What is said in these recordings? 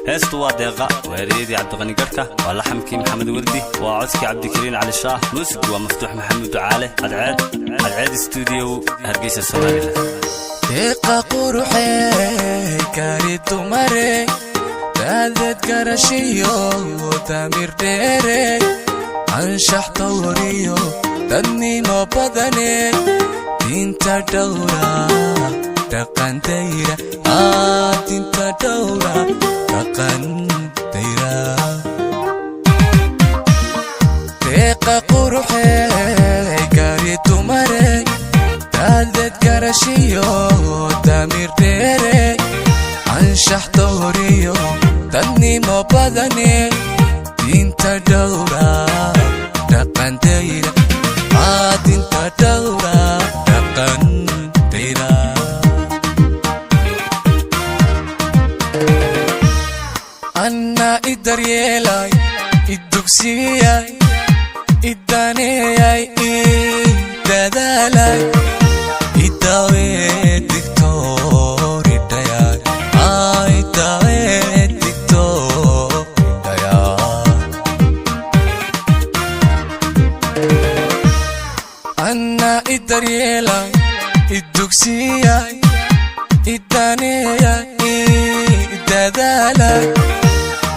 Heestu waa Deeqa, waa ereyadii Cabdiqani Garhka, waa laxamkii Maxamed Wardi, waa codkii Cabdikariin Cali Shaah, muusigu waa Maftuux Maxamuud Ducaale. Cadceed, Cadceed Stuudiyow, Hargeysa, Somaliland. Deeqa quruxey, kari dumare, daadad garashiyo damir dheere, anshax dowriyo dadnimo badane, diinta dhowra, dhaqan dayra, diinta dhowra, dhaqan dayra. Deeqa quruxey, kari dumare, daadad garashiyo damir dheere, anshax dowriyo dadnimo badane, diinta dhowra, dhaqan dayra, diinta dhowra, dhaqan dayra. Anna i daryeelay, i dugsiyay, i daneeyay, i dadaalay, i daawee digtooridhayay, i daawee digtooridhayay. Anna i daryeelay, i dugsiyay, i daneeyay, i dadaalay,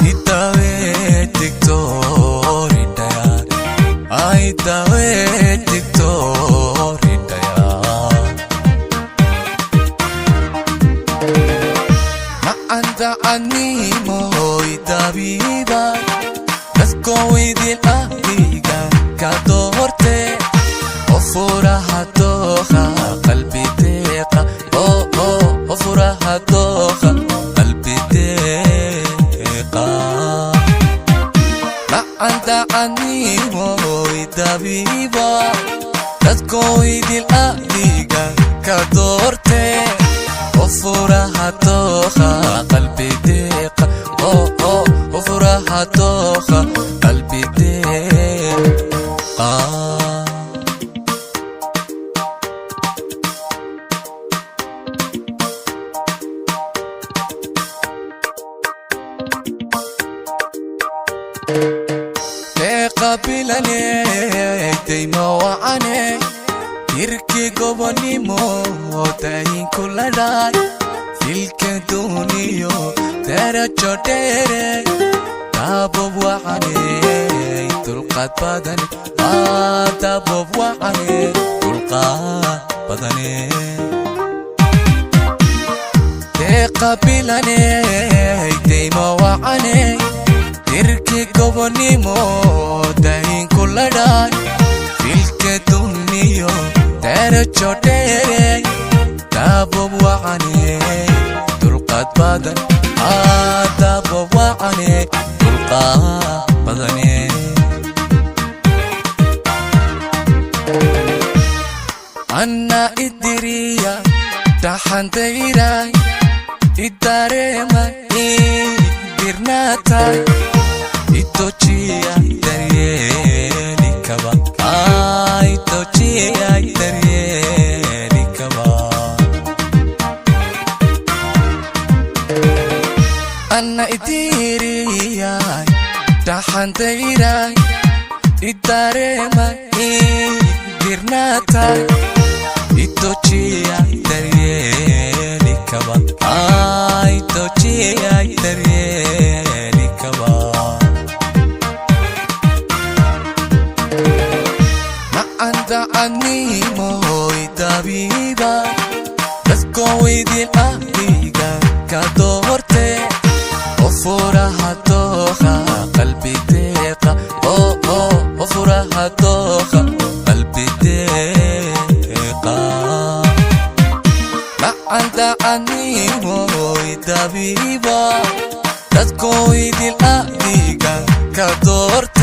i daawee digtooridhayay, i daawee digtooridhayay. Macandacadnimoy dabiiba, dadkoo idil ahliga ka doorte, ofuraha dooqa qalbi deeqa, ofuraha dooqa qalbi deeqa. Macandacadnimoy dabiiba, dadkoo idil ahliga ka doorte, ofuraha dooqa qalbi deeqa, ofuraha dooqa qalbi deeqa. Deeqa bilane, dayma wacane, dirki gobonimo dayinku ladhaay, filka duniyo darajo dheere, dabob wacane, dulqaad badane, dabob wacane, dulqaad badane. Deeqa bilane, dayma wacane, dirki gobonimo dayinku ladhaay, filka duniyo darajo dheere, dabob wacane, dulqaad badan, dabob wacane, dulqaad badane. Anna idiriya, dhaxandayray, idareema, idirnaatay, itojiya daryeeli kaba, itojiya daryeeli kaba. Anna idiriyay, dhaxandayray, idareema, idirnaatay, itojiya daryeeli kaba, itojiya daryeeli kaba. Macandacadnimoy dabiiba, dadkoo idil ahliga ka doorte, ofuraha dooqa qalbi deeqa, ofuraha dooqa qalbi deeqa. Macandacadnimoy dabiiba, dadkoo idil ahliga ka doorte.